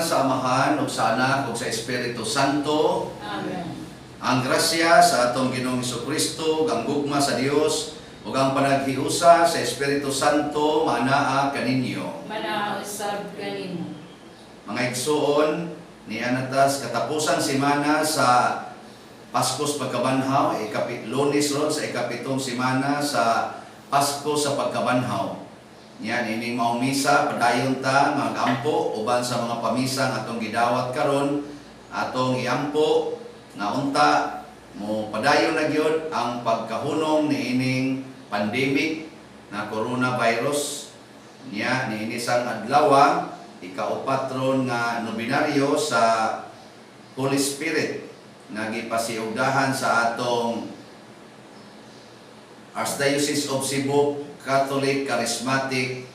Sa ngalan sa Amahan ug sa Anak ug sa Espiritu Santo. Amen. Ang grasya sa atong Ginoong Kristo, ang gugma sa Dios ug ang panaghiusa sa Espiritu Santo maanaa kaninyo. Manaa usab kanimo. Mga igsuon, niana ta sa katapusang semana sa Pasko sa Pagkabanhaw, Lunes ron sa ikapitong semana sa Pasko sa Pagkabanhaw. Yan, ining maong misa, padayon ta, magampo, uban sa mga pamisa nga atong gidawat karon, atong iampo, nga unta, mo padayon na gyud ang pagkahunong niining pandemic na coronavirus. Niya, niini sang adlaw, ikaupat ron nga nobinaryo sa Holy Spirit nga gipasiugdahan sa atong Archdiocese of Cebu Catholic Charismatic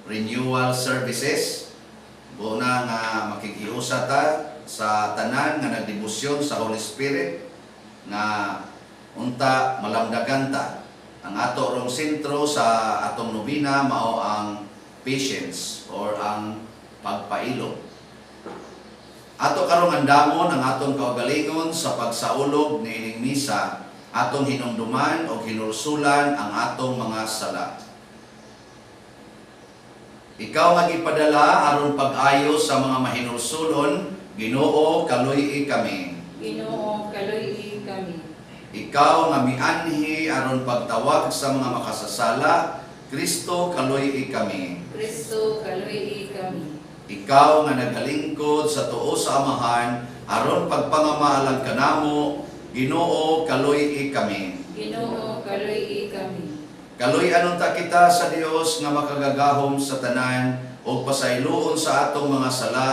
Renewal Services. Buuna nga makighiusa ta sa tanan nga nagdebosyon sa Holy Spirit nga unta malamdagan ta. Ang ato rong sentro sa atong nobina mao ang patience or ang pagpailog. Ato karong andamon ang atong kaugalingon sa pagsaulog niining misa, atong hinumduman o hinulsulan ang atong mga sala. Ikaw nga gipadala aron pag-ayo sa mga mahinulsulon, Ginoo, kaluy-i kami. Ginoo, kaluy-i kami. Ikaw nga mianhi aron pagtawag sa mga makasasala, Kristo, kaluy-i kami. Kristo, kaluy-i kami. Ikaw nga nagalingkod sa tuo sa Amahan aron pagpangama alang kanamo, Ginoo, kaluy-i kami. Ginoo, kaluy-i kami. Kaluy-an unta kita sa Dios nga makagagahom sa tanan ug pasayloon sa atong mga sala,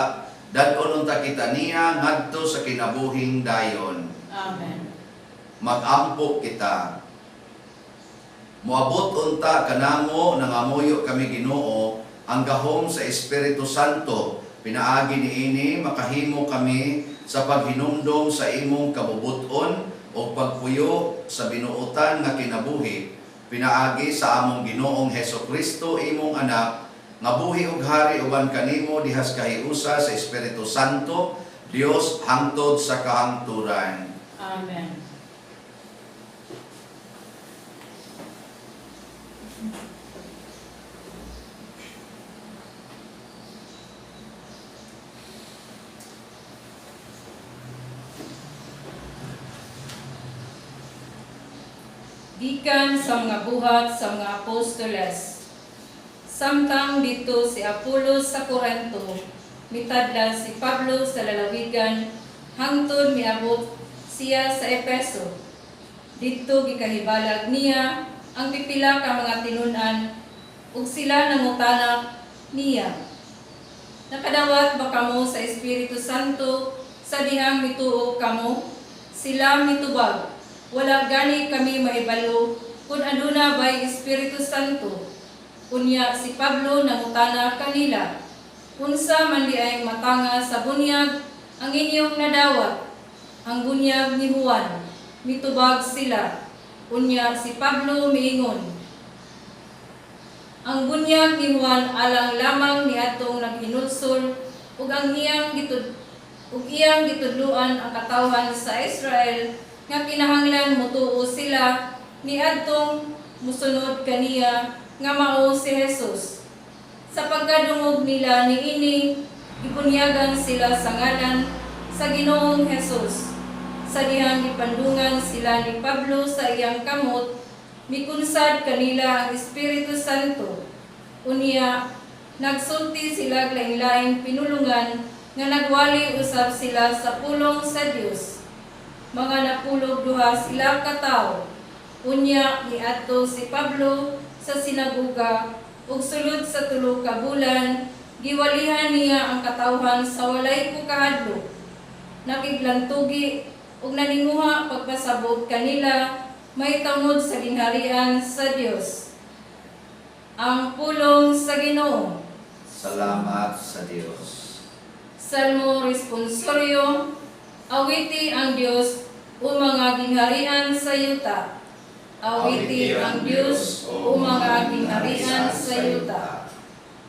dad-on unta kita niya ngadto sa kinabuhing dayon. Amen. Magampo kita. Moabot unta kanamo, nangamuyo kami, Ginoo, ang gahom sa Espiritu Santo. Pinaagi niini makahimo kami sa paghinumdom sa imong kabubut-on o pagpuyo sa binuotan nga kinabuhi. Pinaagi sa among Ginoong Heso Kristo, imong anak, nga buhi ug hari uban kanimo dihas kahiusa sa Espiritu Santo, Dios hangtod sa kahangturan. Amen. Gikan sa mga Buhat sa mga Apostoles. Samtang didto si Apolos sa Corinto, mitadlan si Pablo sa lalawigan hangtod miabot siya sa Epeso. Didto gikahibalag niya ang pipila ka mga tinun-an ug sila nangutana niya: "Nakadawat ba kamo sa Espiritu Santo sa dihang mituo kamo?" Sila mitubag, "Wala gani kami mahibalo kung aduna bay Espiritu Santo." Unya si Pablo nangutana kanila, "Unsa man diay matanga sa bunyag ang inyong nadawat?" "Ang bunyag ni Juan," mitubag sila. Unya si Pablo miingon, "Ang bunyag ni Juan alang lamang niadtong naghinulsol ug iyang gitudloan ang katawhan sa Israel nga kinahanglan motuo sila niadtong musunod kaniya nga mao si Jesus." Sa pagkadungog nila niini, gibunyagan sila sa ngalan sa Ginoong Hesus. Sa dihang gipandungan sila ni Pablo sa iyang kamot, mikunsad kanila ang Espiritu Santo. Unya, nagsulti sila lain-laing pinulungan nga nagwali usab sila sa pulong sa Dios. Mga napulog duha sila ka tawo. Unya niadto si Pablo sa sinagoga ug sulod sa 3 ka bulan giwalihan niya ang katawhan sa walay pagkahadlok. Nakiglantugi ug naninguha pagpasabot kanila mahitungod sa gingharian sa Dios. Ang pulong sa Ginoo. Salamat sa Dios. Salmo Responsorio. Awiti ang Dios, o mga gingharian sa yuta. Awiti ang Dios, o mga gingharian sa yuta.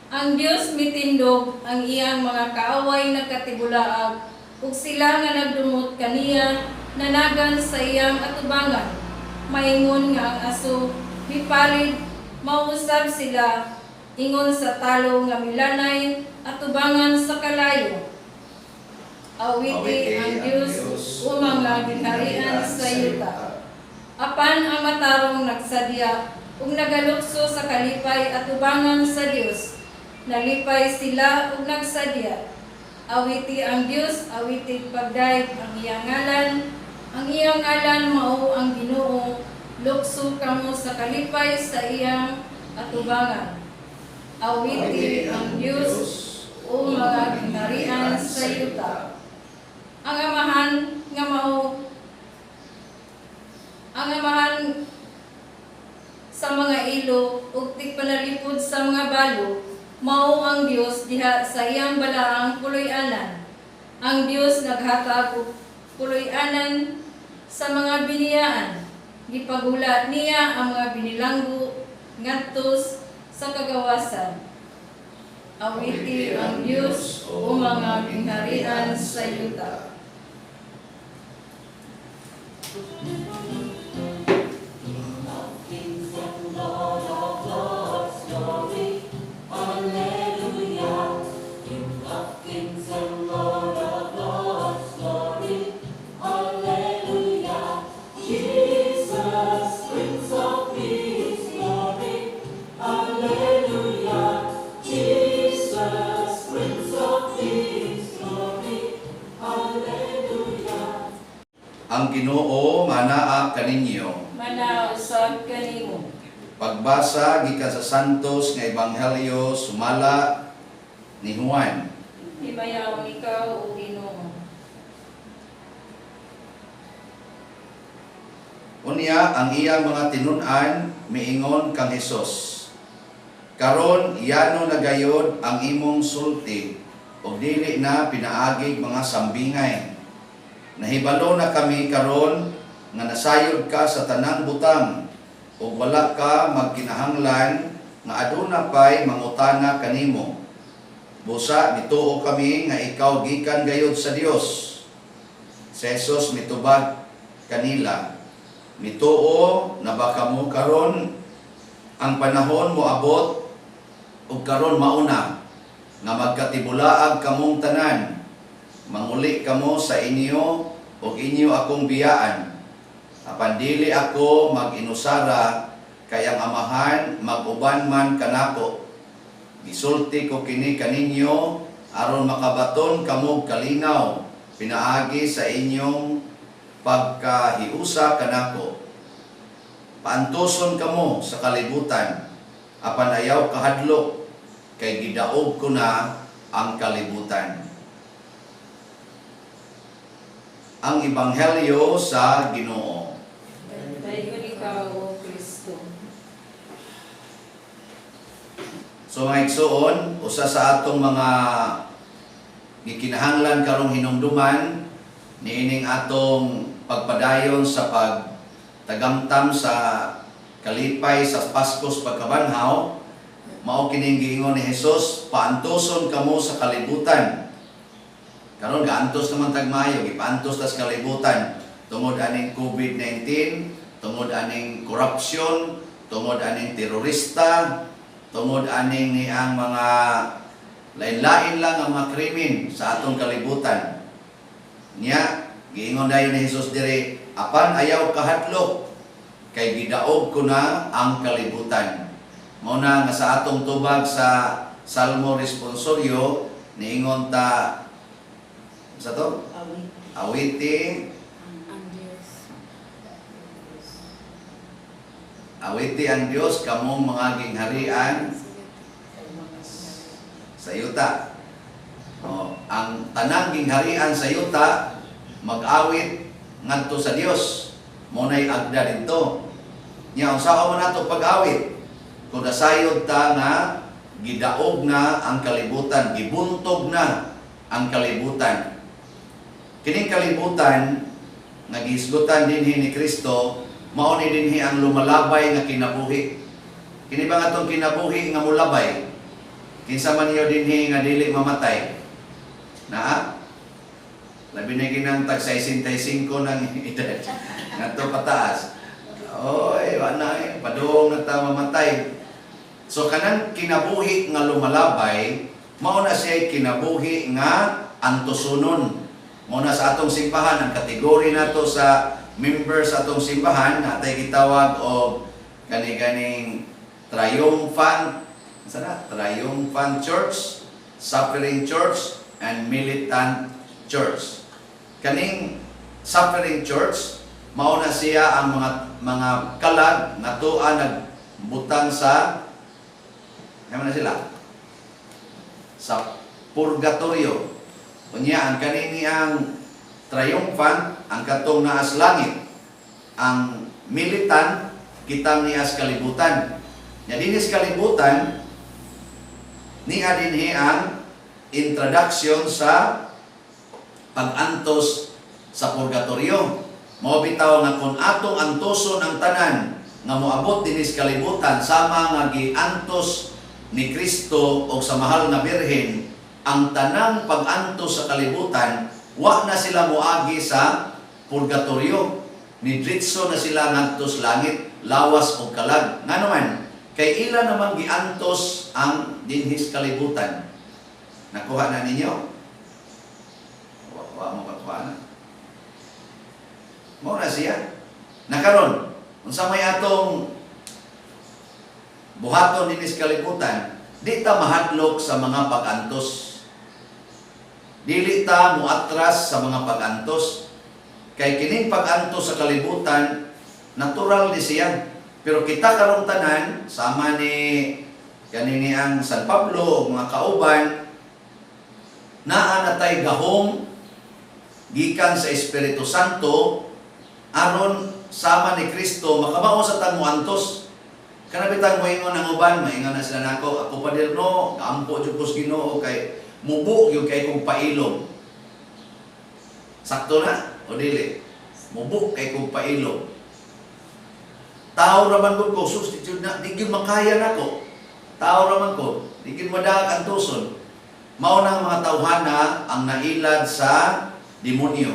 Ang Dios mitindog, ang iyang mga kaaway nagkatibulaag, ug sila nga nagdumot kaniya nanagan sa iyang atubangan. Maingon nga ang aso mipalid, mausab sila ingon sa talo nga milanay atubangan sa kalayo. Awiti ang Dios, o mga gingharian sa yuta. Apan ang matarong nagsadya ug nagalukso sa kalipay atubangan sa Dios. Nalipay sila ug nagsadya. Awiti ang Dios, awiti pagdayeg ang iyang ngalan. Ang iyang ngalan mao ang Ginoo. Lukso kamo sa kalipay sa iyang atubangan. Awiti ang Dios, o mga gingharian sa yuta. Ang Amahan nga mao ang Amahan sa mga ilo ug tigpanalipod sa mga balo, mao ang Dios diha sa iyang balaang puloy-anan. Ang Dios naghatag og puloy-anan sa mga biniyaan. Gipagula niya ang mga binilanggo ngadto sa kagawasan. Awiti ang Dios, o mga gingharian sa yuta. Kings and Lord of lords, glory, Alleluia. King of kings and Lord of lords, glory, Alleluia. Jesus, Prince of Peace, glory, Alleluia. Jesus, Prince of Peace, glory, Alleluia. Ang Ginoo manaa kaninyo. Manaa usab kanimo. Pagbasa gikan sa Santos nga Ebanghelyo sumala ni Juan. Himayaon ikaw, o Ginoo. Unya ang iyang mga tinun-an miingon kang Hesus: "Karon yano na gayod ang imong sulti ug dili na pinaagig mga sambingay. Nahibalo na kami karon nga nasayod ka sa tanang butang ug wala ka magkinahanglan nga aduna pay mangutana kanimo. Busa mituo kami nga ikaw gikan gayod sa Dios." Si Jesus mitubag kanila, "Mituo na ba kamo karon? Ang panahon moabot ug karon mauna nga magkatibulaag kamong tanan. Manguli kamo sa inyo ug inyo akong biyaan. Apan dili ako mag-inusara kay ang Amahan mag-uban man kanako. Gisulti ko kini kaninyo aron makabaton kamo og kalinaw pinaagi sa inyong pagkahiusa kanako. Paantuson kamo sa kalibutan, apan ayaw kahadlok kay gidaog ko na ang kalibutan." Ang Ebanghelyo sa Ginoo. Dayon ikaw, O Kristo. So mga igsuon, usa sa atong mga gikinahanglan karong hinumduman niining atong pagpadayon sa pagtagamtam sa kalipay sa Paskos pagkabanhaw, mao kining giingon ni Jesus, "Paantuson kamo sa kalibutan." Karon gaantos naman tag maayo, gipaantos tas kalibutan tungod aning COVID-19, tungod aning korupsyon, tungod aning terorista, tungod aning ni ang mga lain-lain lang ang mga krimen sa atong kalibutan. Nya, giingon dayon ni Jesus diri, "Apan ayaw kahadlok kay gidaog ko na ang kalibutan." Mao na nga sa atong tubag sa Salmo responsorio niingon ta sa to awiti Ang Diyos. Awiti ang Dios, kamong mga gingharian sa yuta. O, ang tanang gingharian sa yuta mag-awit ngadto sa Dios. Mao nay agda didto. Nya unsaon man nato pag-awit? Kung nasayod ta nga gidaog na ang kalibutan, gibuntog na ang kalibutan. Kining kalibutan nga gihisgutan dinhi ni Kristo, mao ni dinhi ang lumalabay nga kinabuhi. Kini ba nga atong kinabuhi nga mulabay? Kinsa man niyo dinhi nga dili mamatay? Naa? Labi na ginang tag 65 ng edad. Ngadto pataas. Oy, wala eh. Padung na ta mamatay. So kanang kinabuhi nga lumalabay, mao na siya kinabuhi nga antusunon. Mao na sa atong simbahan, ang kategory nato sa members sa atong simbahan, natay gitawag og kani-ganing triumphant, unsa na? Triumphant Church, Suffering Church, and Militant Church. Kaning Suffering Church, mao na siya ang mga kalag nga tuwa nagbutang sa ano na sila? Sa purgatorio. Unya, ang kanini ang triumphant, ang katong naas langit. Ang militant, kitang nias kalibutan. Nya dinis kalibutan, niya dinhi ang introduction sa pag-antos sa purgatorio. Mao bitaw nga kung atong antoson ang tanan nga moabot dinis kalibutan sama nga giantos ni Kristo o sa mahal nga Birhen ang tanang pag-antos sa kalibutan, wa na sila moagi sa purgatorio. Ni diretso na sila ngadto sa langit, lawas o kalag. Ngano man, kay ila naman giantos ang dinhis kalibutan. Nakuha na ninyo? Wa mo kakuha na. Mao na siya. Nakaron, unsa may atong buhaton dinis kalibutan, di ta mahadlok sa mga pag-antos. Dili ta muatras sa mga pag-antos. Kay kining pag-antos sa kalibutan, natural ni siya. Pero kita karong tanan, sama ni kanini ang San Pablo ug mga kauban, naa na tay gahom gikan sa Espiritu Santo aron sama ni Kristo makamao sa tang moantos. Kana bitang moingon ang uban, maingon na sila nako, "Ako, Pader, no, kaampo jud ko sa Ginoo kay mubo gyud kay kong pailom." Sakto na o dili? Mubo kay kong pailom. Tao ra man gud ko, sus, di jud na, di gyud makaya nako. Tao ra man ko, di gyud madaag antuson. Mao na ang mga tawhana ang nailad sa demonyo.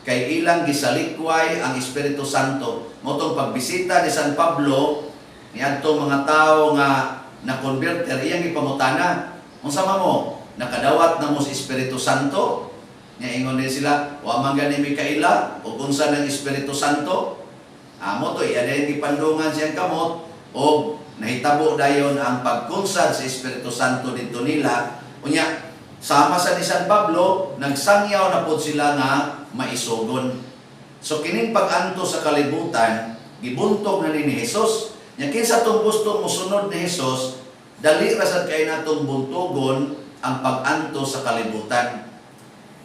Kay ilang gisalikway ang Espiritu Santo. Mao tong pagbisita ni San Pablo niadto mga tao nga na-converter, iyang gipangutana, "Unsa man mo? Nakadawat na mo sa Espiritu Santo?" Nya ingon din sila, "Wa man gani mi kaila og unsa ng Espiritu Santo." Amo to iya din gipandungan siyang kamot og nahitabo dayon ang pagkunsad sa Espiritu Santo didto nila. Unya sama sa ni San Pablo, nagsangyaw na pod sila nga maisugon. So kining pag-anto sa kalibutan, gibuntog na ni Jesus. Nya kinsa tong gusto mosunod ni Jesus, dali ra sad kay natong buntugon ang pag-anto sa kalibutan.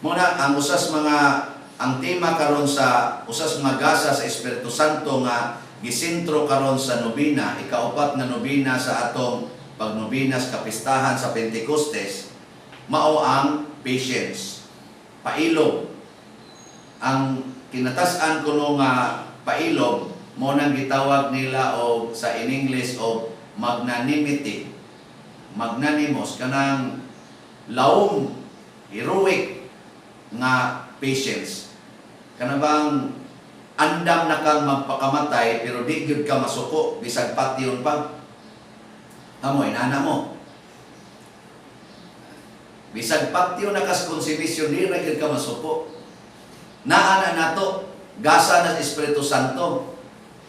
Muna ang usas mga ang tema karon sa usas mga gasa sa Espiritu Santo nga gisentro karon sa nobena, ikaupat nga nobena sa atong pagnobena sa kapistahan sa Pentecostes, mao ang patience. Pailog. Ang kinatas-an kuno nga pailog mo nang gitawag nila og sa in English og magnanimity. Magnanimous, kanang laom, heroic nga patience. Kana bang andam na kang magpakamatay pero di gyud ka masuko bisag patyon pa. Amo inana mo. Bisag patyon na kas konsumisyon, di ra gyud ka masuko. Naa na nato gasa na sa Espiritu Santo.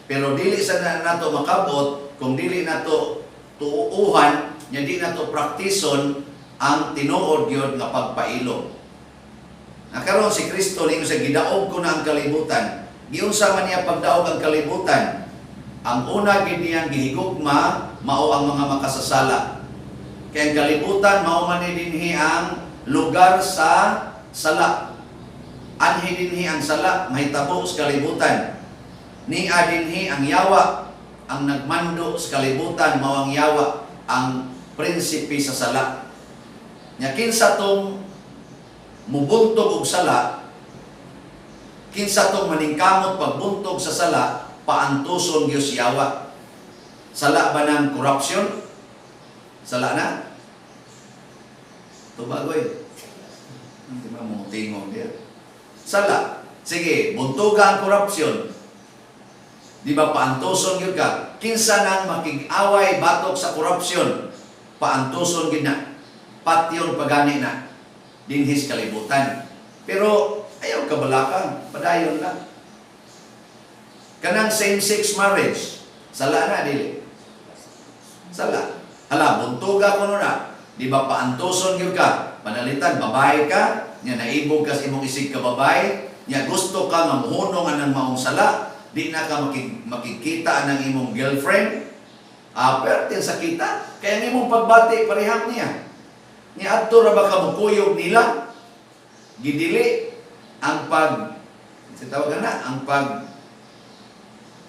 Pero dili sa na nato makabot kung dili nato tuuhan nya di nato praktison ang tinuod gyud nga pagpailog. Nakaroon si Kristo ningon sa "Gidaog ko na ang kalibutan." Giunsa man niya pagdaog ang kalibutan? Ang una gid niyang gihigugma mao ang mga makasasala. Kay ang kalibutan mao man ni dinhi ang lugar sa sala. Anhi dinhi ang sala mahitabo sa kalibutan. Nia dinhi ang yawa, ang nagmando sa kalibutan mao ang yawa, ang prinsipe sa sala. Nya kinsa tong mubuntog og sala, kinsa tong maningkamot pagbuntog sa sala, paantuson gyud yawa. Sala ba ng corruption? Sala na? Tubagoy. Hindi ba mo tingog diya? Sala. Sige, buntuga ang korupsyon. Di ba paantoson gyud ka? Kinsa nang makig-away batok sa korupsyon? Paantoson gyud na. Patyon pagani na dinhis kalibutan. Pero ayaw kabalaka, padayon lang. Kanang same-sex marriage, sala na dili. Sala. Hala, buntuga kuno na. Di ba paantoson gyud ka? Panalitan, babae ka, nya naibog ka sa imong isig ka babae, nya gusto ka nga muhunong anang maong sala, di na ka makikita anang imong girlfriend. Ah, pertin sa kita. Kaya ang imong pagbati parehang niya. Nya adto ra ba ka mukuyog nila? Gidili ang pag sa tawag na ang pag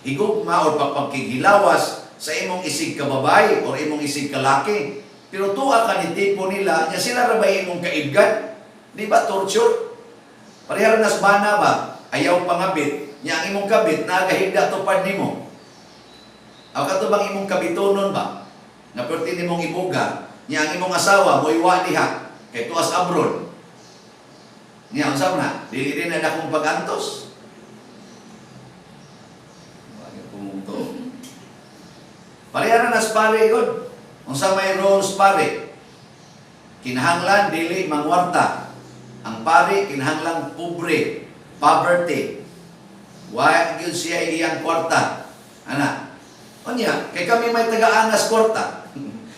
higugma or pagpagkigilawas sa imong isig ka babae or imong isig ka laki. Pero tuwa ka ni tipo nila, nya sila ra ba imong kaibgan? Di ba torture? Pareha ra nas bana ba? Ayaw pangabit, nya ang imong kabit nagahigda tupad nimo. Aw kato bang imong kabitonon ba? Na perti nimong ibuga, nya ang imong asawa moiwa diha kay tuas abroad. Nya unsa man na? Dili din na dakong pag-antos. Wag pumunto. Pareha ra nas pare gud. Unsa may roles pare? Kinahanglan dili mangwarta. Ang pare kinahanglan pobre, poverty. Wa gyud siya iyang kwarta. Ana. Unya, kay kami may taga-angas kwarta.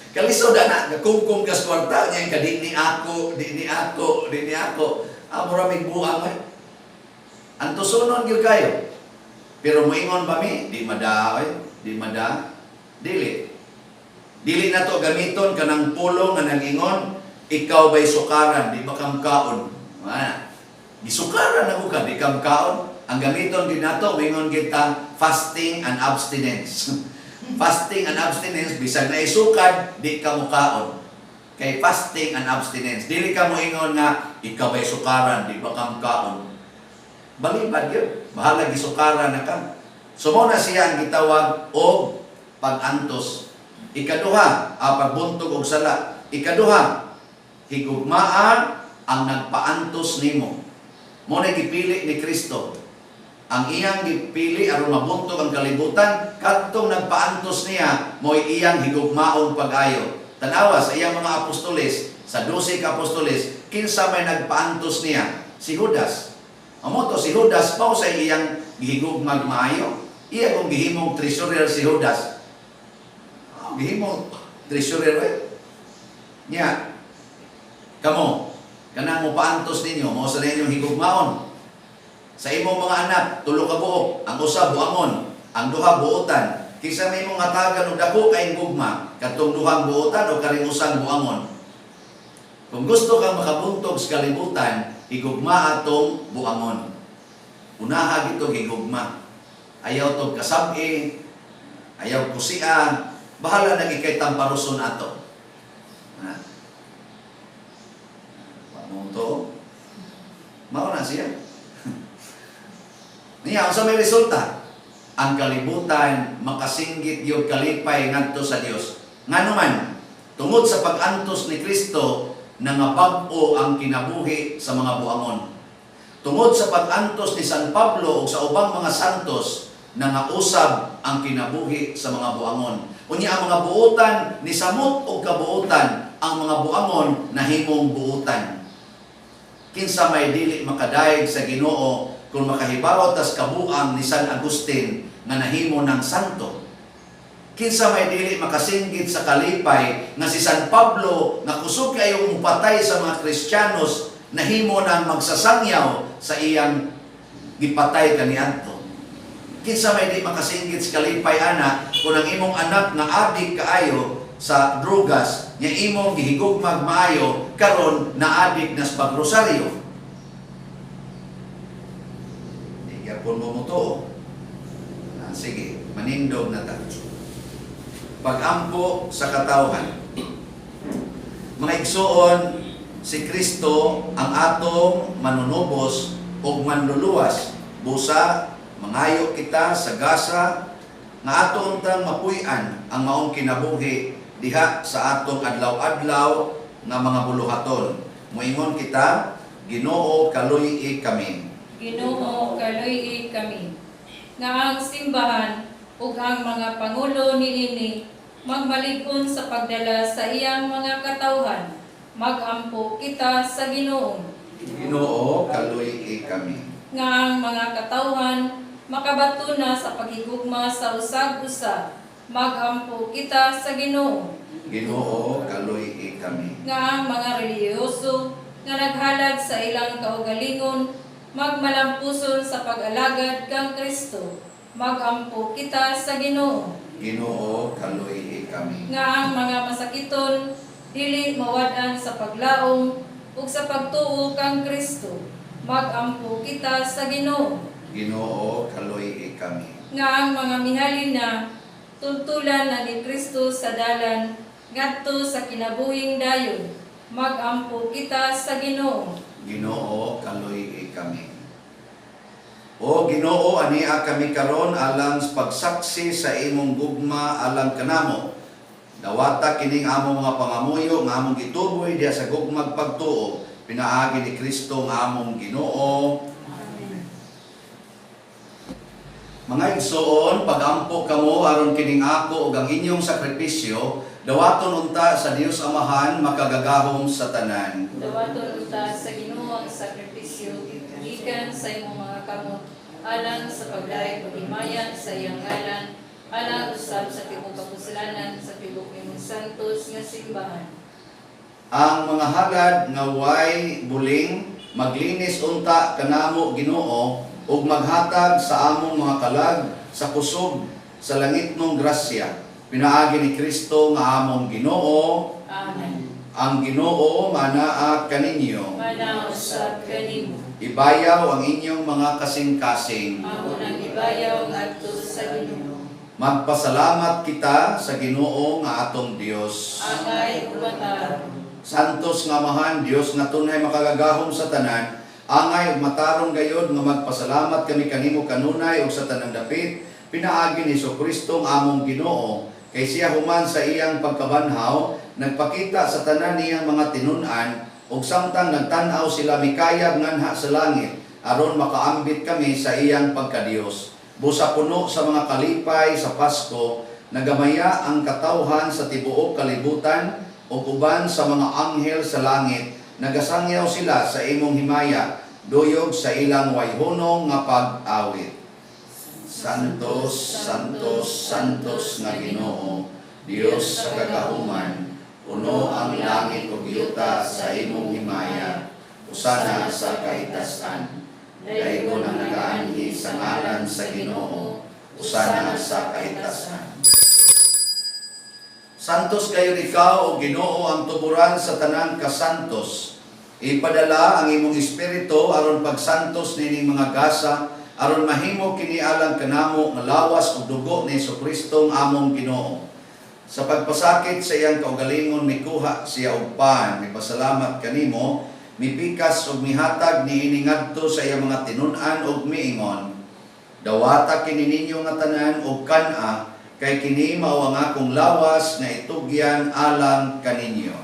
Kalisod ana, nagkumkum kas kwarta, nya ka di ni ako, di ni ako, di ni ako. Ah, mura mig buang eh. Antusonon gyud kayo. Pero moingon ba mi? Di mada oy, di mada. Dili. Dili na to gamiton kanang pulong nga nangingon, ikaw ba'y sukaran, di ba kamkaon? Ana. Gisukaran na ko ka, di kamkaon. Ang gamiton din nato, moingon kita fasting and abstinence. Fasting and abstinence, bisag na isukad, di ka mukaon. Kay fasting and abstinence. Dili ka moingon nga, ikaw ba'y sukaran, di ba kamkaon? Balibad yun. Bahala gisukaran na ka. So mao na siya ang gitawag og pag-antos. Ikaduha, ang pagbuntog og sala. Ikaduha, higugmaa ang nagpaantos nimo. Mao na gipili ni Kristo. Ang iyang gipili aron mabuntog ang kalibutan, kadtong nagpaantos niya mo'y iyang higugmaon pag-ayo. Tanawa sa iyang mga apostoles, sa 12 ka apostoles, kinsa may nagpaantos niya? Si Judas. Amo to si Judas mao sa iyang gihigugmag maayo. Iya kung gihimong treasurer si Judas. Oh, gihimong treasurer eh. Nya, kamo, kanang mo paantos ninyo, mao sa ninyong higugmaon. Sa imong mga anak, tulo ka buok, ang usa buangon, ang duha buotan. Kinsa may imong hatagan og dako kayong gugma, kadtong duhang buotan o karing usang buangon. Kung gusto kang makabuntog sa kalibutan, higugma atong buangon. Unaha gito higugma. Ayaw tog kasabi, ayaw kusia, bahala na ikay tamparuson ato. Ha? Wa mo to. Mao na siya. Niya, unsa may resulta? Ang kalibutan makasinggit yung kalipay ngadto sa Dios. Ngano man, tungod sa pag-antos ni Kristo, nangabag-o ang kinabuhi sa mga buangon. Tungod sa pag-antos ni San Pablo ug sa ubang mga santos, nangausab ang kinabuhi sa mga buangon. Unya ang mga buotan ni samot og kabuotan, ang mga buangon nahimong buotan. Kinsa may dili makadayeg sa Ginoo kung makahibaw tas kabuang ni San Agustin nga nahimo ng santo. Kinsa may dili makasinggit sa kalipay nga si San Pablo nga kusog kayong mupatay sa mga Kristiyanos nahimo ng magsasangyaw sa iyang gipatay kaniadto. Kinsa may di makasinggit sa kalipay ana kung ang imong anak nga adik kaayo sa drugas nga imong gihigugmag maayo karon na adik na sa pagrosaryo. Di gyapon mo mo. Ah, sige, manindog na ta. Pag-ampo sa katawhan. Mga igsuon, si Kristo ang atong manunubos ug manluluwas. Busa, mangayo kita sa gasa nga ato untang mapuy-an ang maong kinabuhi diha sa atong adlaw-adlaw nga mga buluhaton. Moingon kita, Ginoo, kaluy-i kami. Ginoo, kaluy-i kami. Nga ang simbahan ug ang mga pangulo niini magmalig-on sa pagdala sa iyang mga katawhan. Magampo kita sa Ginoo. Ginoo, kaluy-i kami. Nga ang mga katawhan makabato na sa paghigugma sa usag-usa. Magampo kita sa Ginoo. Ginoo, kaluy-i kami. Nga ang mga relihiyoso nga naghalad sa ilang kaugalingon magmalampuson sa pag-alagad kang Kristo. Magampo kita sa Ginoo. Ginoo, kaluy-i kami. Nga ang mga masakiton dili mawad-an sa paglaom ug sa pagtuo kang Kristo. Magampo kita sa Ginoo. Ginoo, kaluy-i kami. Nga ang mga mihalin na tuntulan na ni Kristo sa dalan ngadto sa kinabuhing dayon. Magampo kita sa Ginoo. Ginoo, kaluy-i kami. O Ginoo, ania kami karon alang sa pagsaksi sa imong gugma alang kanamo. Dawata kining among mga pangamuyo nga among gituboy diha sa gugmag pagtuo pinaagi ni Kristo nga among Ginoo. Mga igsoon, pagampo kamo aron kining ako ug ang inyong sakripisyo, dawaton unta sa Dios Amahan makagagahom sa tanan. Dawaton unta sa Ginoo ang sakripisyo gikan sa imong mga kamot alang sa pagdayeg ug himayan sa iyang ngalan, alang usab sa tibuok kapuslanan sa tibuok imong santos nga simbahan. Ang mga halad nga way buling maglinis unta kanamo, Ginoo, ug maghatag sa among mga kalag sa kusog sa langitnong grasya pinaagi ni Kristo nga among Ginoo. Amen. Ang Ginoo manaa kaninyo. Manaa usab kanimo. Ibayaw ang inyong mga kasing-kasing. Amo nang ibayaw ngadto sa Ginoo. Magpasalamat kita sa Ginoo nga atong Dios. Angay ug matarong. Santos nga Amahan, Dios nga tunay makagagahom sa tanan, angay ug matarong gayod nga magpasalamat kami kanimo kanunay ug sa tanang dapit, pinaagi ni Kristo ang among Ginoo, kay siya human sa iyang pagkabanhaw, nagpakita sa tanan niyang mga tinun-an, ug samtang nagtan-aw sila mikayab nganha sa langit, aron makaambit kami sa iyang pagkadiyos. Busa puno sa mga kalipay sa Pasko, nagamaya ang katawhan sa tibuok kalibutan ug uban sa mga anghel sa langit, nagasangyaw sila sa imong himaya, duyog sa ilang wayhunong nga pag-awit. Santos, Santos, Santos nga Ginoo, Dios sa kagahuman, puno ang langit ug yuta sa imong himaya, usana sa kahitasan. Daygon ang nagaanhi sa ngalan sa Ginoo, usana sa kahitasan. Santos kayo ikaw, o Ginoo, ang tuburan sa tanang kasantos. Ipadala ang imong espiritu aron pagsantos nining mga gasa, aron mahimo kini alang kanamo nga lawas ug dugo ni Hesukristo ang among Ginoo. Sa pagpasakit sa iyang kaugalingon mikuha siya og pan, mipasalamat kanimo, mipikas ug mihatag niini ngadto sa iyang mga tinun-an ug miingon: "Dawata kini ninyo nga tanan og kan-a, kay kini mao ang akong lawas nga itugyan alang kaninyo."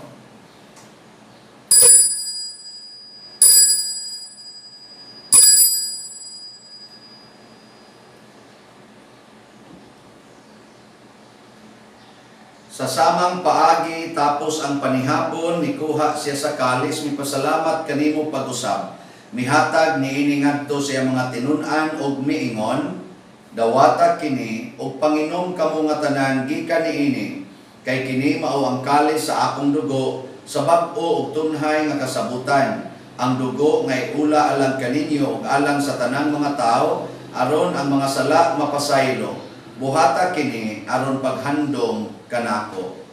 Sa samang paagi tapos ang panihapon, mikuha siya sa kalis, mipasalamat kanimo pag-usab. Mihatag niini ngadto sa iyang mga tinun-an ug miingon, "Dawata kini ug panginom kamo nga tanan gikan niini, kay kini mao ang kalis sa akong dugo sa bag-o ug tunhay nga kasabutan, ang dugo nga iula alang kaninyo ug alang sa tanang mga tawo aron ang mga sala mapasaylo. Buhata kini aron paghandom kanako."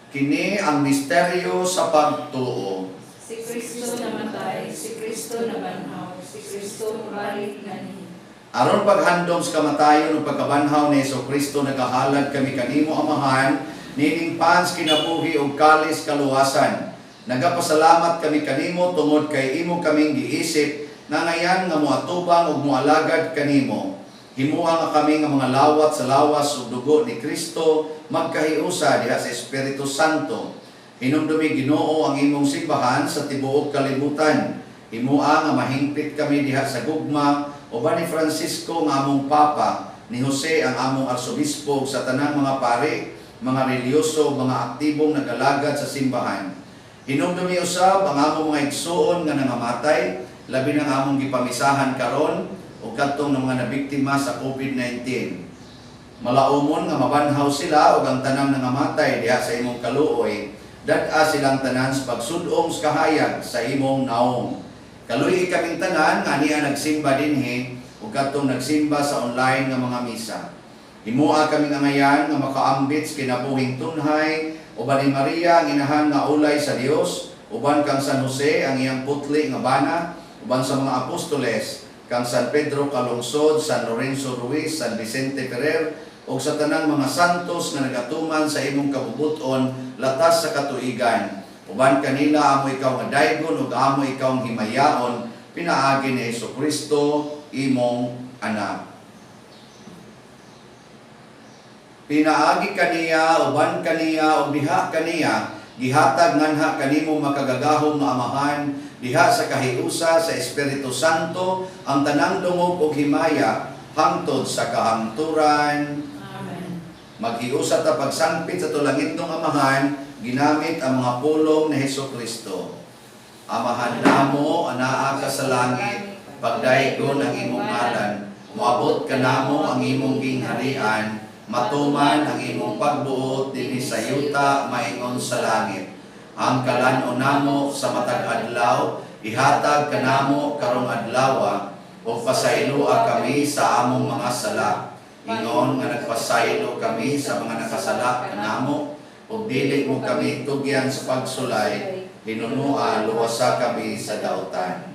Kini ang misteryo sa pagtuo. Si Kristo namatay, si Kristo nabanhaw, si Kristo mubalik nganhi. Aron paghandom sa kamatayon ug pagkabanhaw ni Kristo, nagahalad kami kanimo, Amahan, nining pans kinabuhi ug kalis kaluwasan. Nagapasalamat kami kanimo tungod kay imo kaming giisip nga ngayan nga moatubang ug moalagad kanimo. Himua nga kami nga mga lawat sa lawas ug dugo ni Kristo magkahiusa diha sa Espiritu Santo. Hinumdumi, Ginoo, ang imong simbahan sa tibuok kalibutan. Himua nga mahingpit kami diha sa gugma uban ni Francisco nga among Papa, ni Jose ang among arsobispo ug sa tanang mga pari, mga relihiyoso, mga aktibong nagalagad sa simbahan. Hinumdumi usab ang among mga igsuon nga nangamatay, labi ng among gipamisahan karon ug kadtong ng mga nabiktima sa COVID-19. Malaumon nga mabanhaw sila ug ang tanang nangamatay diha sa imong kaluoy. Dad-a silang tanan sa pagsud-ong sa kahayag sa imong naong. Kaluy kaming tanan nga ania nagsimba dinhi ug kadtong nagsimba sa online nga mga misa. Himua kaming angayan nga makaambit sa kinabuhing tunhay uban ni Maria ang inahan nga ulay sa Dios, uban kang San Jose ang iyang putli nga bana, uban sa mga apostoles, kang San Pedro Calungsod, San Lorenzo Ruiz, San Vicente Ferrer, ug sa tanang mga santos nga nagatuman sa imong kabubut-on latas sa katuigan. Uban kanila amo ikaw nga daygon ug amo ikaw ang himayaon pinaagi ni Kristo imong anak. Pinaagi kaniya, uban kaniya, ug diha kaniya, gihatag nganha kanimo makagagahom nga Amahan, diha sa kahiusa sa Espiritu Santo, ang tanang dungog ug himaya, hangtod sa kahangturan. Amen. Maghiusa ta pagsangpit sa atong langitnong Amahan, ginamit ang mga pulong ni Heso Kristo. Amahan namo, anaa ka sa langit, pagdaygon ang imong ngalan, moabot kanamo ang imong gingharian, matuman ang imong pagbuot dinhi sa yuta maingon sa langit. Ang kalan-on namo sa matag adlaw, ihatag kanamo karong adlawa, ug pasayloa kami sa among mga sala. Ingon nga nagpasaylo kami sa mga nakasala kanamo, ug dili mo kami tugyan sa pagsulay, hinunua luwasa kami sa dautan.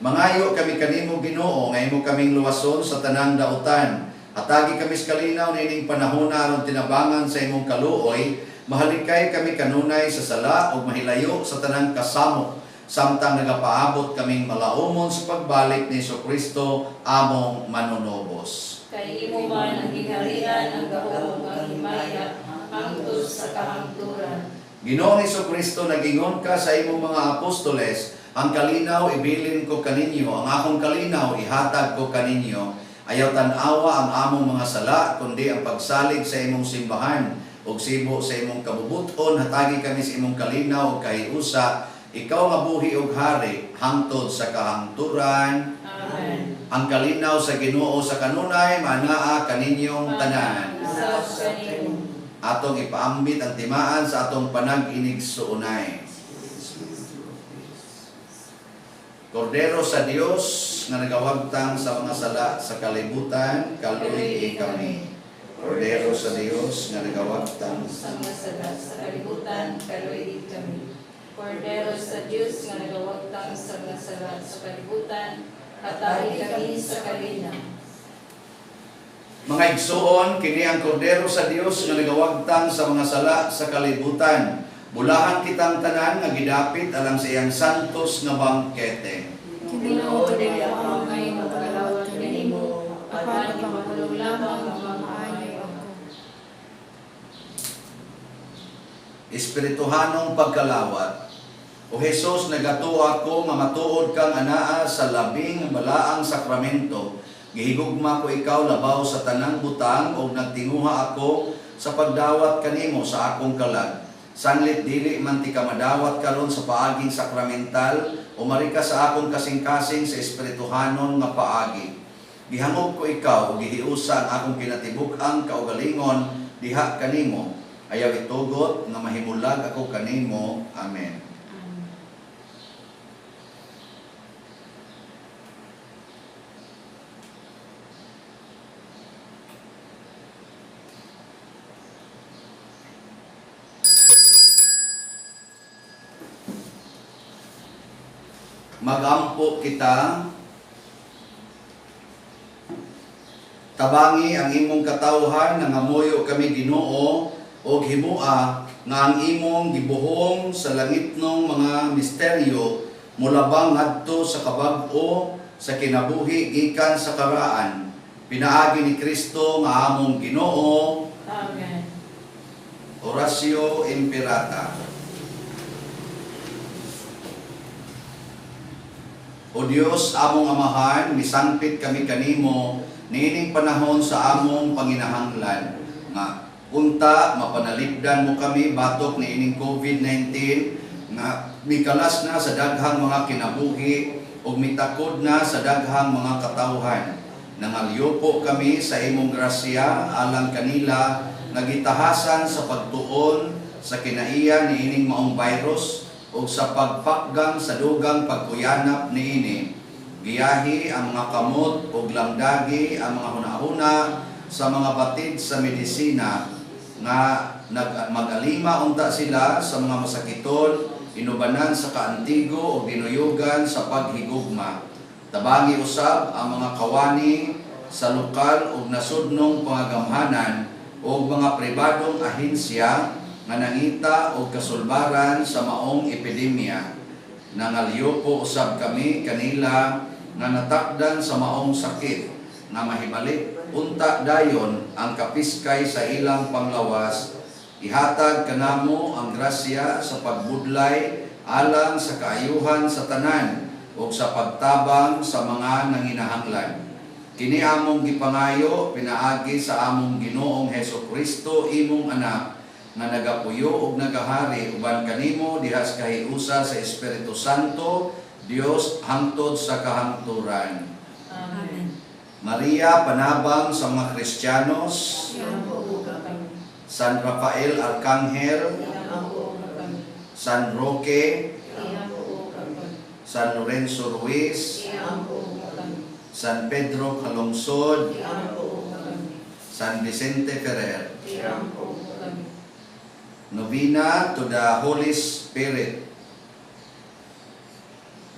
Mangayo kami kanimo, Ginoo, nga imo kaming luwason sa tanang dautan. Hatagi kami sa kalinaw niining panahona aron tinabangan sa imong kaluoy, mahalikay kami kanunay sa sala ug mahilayo sa tanang kasamok samtang nagapaabot kaming malaumon sa pagbalik ni Kristo among manunubos. Kay imo man ang gingharian, ang gahom, ang himaya, hangtod sa kahangturan. Ginoong Kristo, nagingon ka sa imong mga apostoles, "Ang kalinaw ibilin ko kaninyo, ang akong kalinaw ihatag ko kaninyo." Ayaw tan-awa ang among mga sala, kundi ang pagsalig sa imong simbahan ug sibo sa imong kabubuton, hatagi kami sa imong kalinaw ug kahiusa, ikaw nga buhi ug hari hangtod sa kahangturan. Amen. Ang kalinaw sa Ginoo sa kanunay manaa kaninyong tanan. Usab kanimo. Atong ipaambit ang timaan sa atong panag-inigsuonay. Kordero sa Dios nga nagawagtang sa mga sala sa kalibutan, kaluy kami. Kordero sa Dios nga nagawagtang sa mga sala sa kalibutan, kaluy kami. Kordero sa Dios nga nagawagtang sa mga sala sa kalibutan, hatagi kami sa kalinaw. Mga igsuon, kini ang Kordero sa Dios nga nagawagtang sa mga sala sa kalibutan. Bulahan kitang tanan nga gidapit alang sa iyang santos nga bangkete. Ginoo, dili ako angay magkalawat kanimo, apan ipahulog lamang nga maayo ako. Espirituhanong pagkalawat. O Jesus, nagatuo ako nga matuod kang anaa sa labing balaang sakramento. Gihigugma ko ikaw labaw sa tanang butang ug nagtinguha ako sa pagdawat kanimo sa akong kalag. Sanglit dili man ti ka madawat karon sa paaging sakramental, umari ka sa akong kasing-kasing sa espirituhanon nga paagi. Gihangop ko ikaw ug gihiusa ang akong kinatibuk-ang kaugalingon diha kanimo. Ayaw itugot nga mahimulag ako kanimo. Amen. Magampo kita. Tabangi ang imong katawhan, nangamuyo kami, Ginoo, og himua nga ang imong gibuhong sa langitnong mga misteryo mulabang ngadto sa kabag-o sa kinabuhi gikan sa karaan, pinaagi ni Kristo nga among Ginoo. Amen. Oratio Imperata. O Dios, among Amahan, misangpit kami kanimo niining panahon sa among panginahanglan nga unta mapanalipdan mo kami batok niining COVID-19 nga mikalas na sa daghang mga kinabuhi ug mitakod na sa daghang mga katawhan. Nangalyupo kami sa imong grasya alang kanila nga gitahasan sa pagtuon sa kinaiya niining maong virus ug sa pagpakgang sa dugang pagkuyanap niini. Giyahi ang mga kamot ug lamdagi ang mga hunahuna sa mga batid sa medisina nga mag-alima unta sila sa mga masakiton, inubanan sa kaantigo ug dinuyugan sa paghigugma. Tabangi usab ang mga kawani sa lokal ug nasudnong pangagamhanan ug mga pribadong ahensya nga nangita og kasulbaran sa maong epidemya. Nangalyupo usab kami kanila nga natakdan sa maong sakit nga mahibalik unta dayon ang kapiskay sa ilang panglawas. Ihatag kanamo ang grasya sa pagbudlay alang sa kaayuhan sa tanan ug sa pagtabang sa mga nanginahanglan. Kini among gipangayo pinaagi sa among Ginoong Heso Kristo, imong anak, nga nagapuyo ug nagahari uban kanimo diha sa kahiusa sa Espiritu Santo, Dios, hangtod sa kahangturan. Amen. Maria, panabang sa mga Kristiyanos. Iampo kami. San Rafael Arcangel, Iampo kami. San Roque, Iampo kami. San Lorenzo Ruiz, Iampo kami. San Pedro Calungsod, Iampo kami. San Vicente Ferrer. Iampo kami. Novena to the Holy Spirit.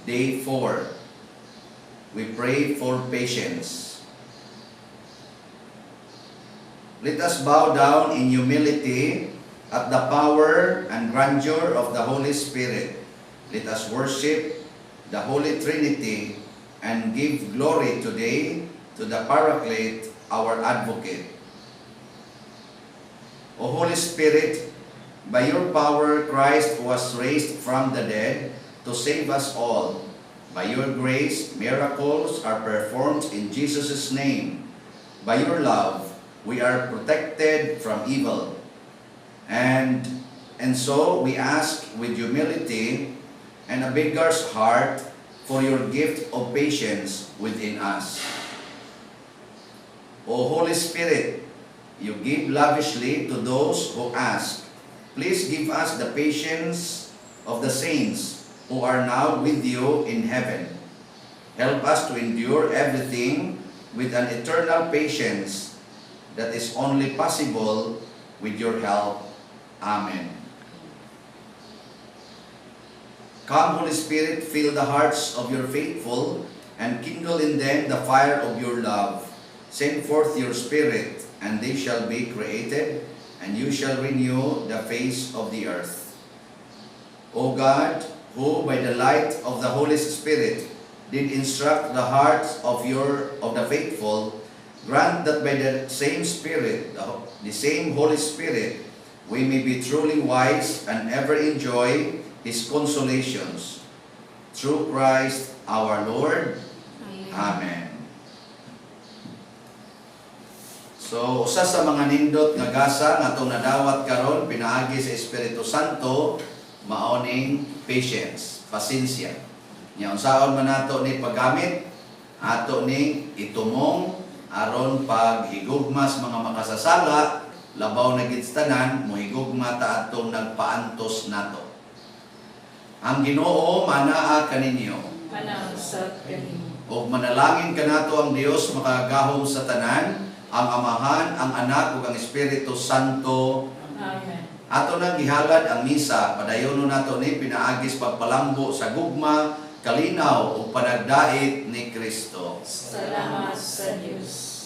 Day 4. We pray for patience. Let us bow down in humility at the power and grandeur of the Holy Spirit. Let us worship the Holy Trinity and give glory today to the Paraclete, our Advocate. O Holy Spirit, by your power Christ was raised from the dead to save us all. By your grace, miracles are performed in Jesus' name. By your love, we are protected from evil. And so we ask with humility and a beggar's heart for your gift of patience within us. O Holy Spirit, you give lavishly to those who ask. Please give us the patience of the saints who are now with you in heaven. Help us to endure everything with an eternal patience that is only possible with your help. Amen. Come, Holy Spirit, fill the hearts of your faithful and kindle in them the fire of your love. Send forth your Spirit, and they shall be created, and you shall renew the face of the earth. O God, who by the light of the Holy Spirit did instruct the hearts of the faithful, grant that by the same Spirit, the same Holy Spirit, we may be truly wise and ever enjoy His consolations. Through Christ our Lord. Amen. So, usa sa mga nindot nga gasa nga atong nadawat karon pinaagi sa Espiritu Santo mao ning patience, pasensya. Nya unsaon man nato ni paggamit, ato ning itumong aron paghigugma sa mga makasasala, labaw na gid sa tanan mohigugma ta atong nagpaantos nato. Ang Ginoo manaa kaninyo. Manausap kanimo. Ug manalangin kanato ang Dios makagagahom sa tanan, ang Amahan, ang Anak ug ang Espiritu Santo. Amen. Ato nang gihalad ang misa, padayonon nato ni pinaagi sa pagpalambo sa gugma, kalinaw ug panagdait ni Kristo. Salamat sa Dios.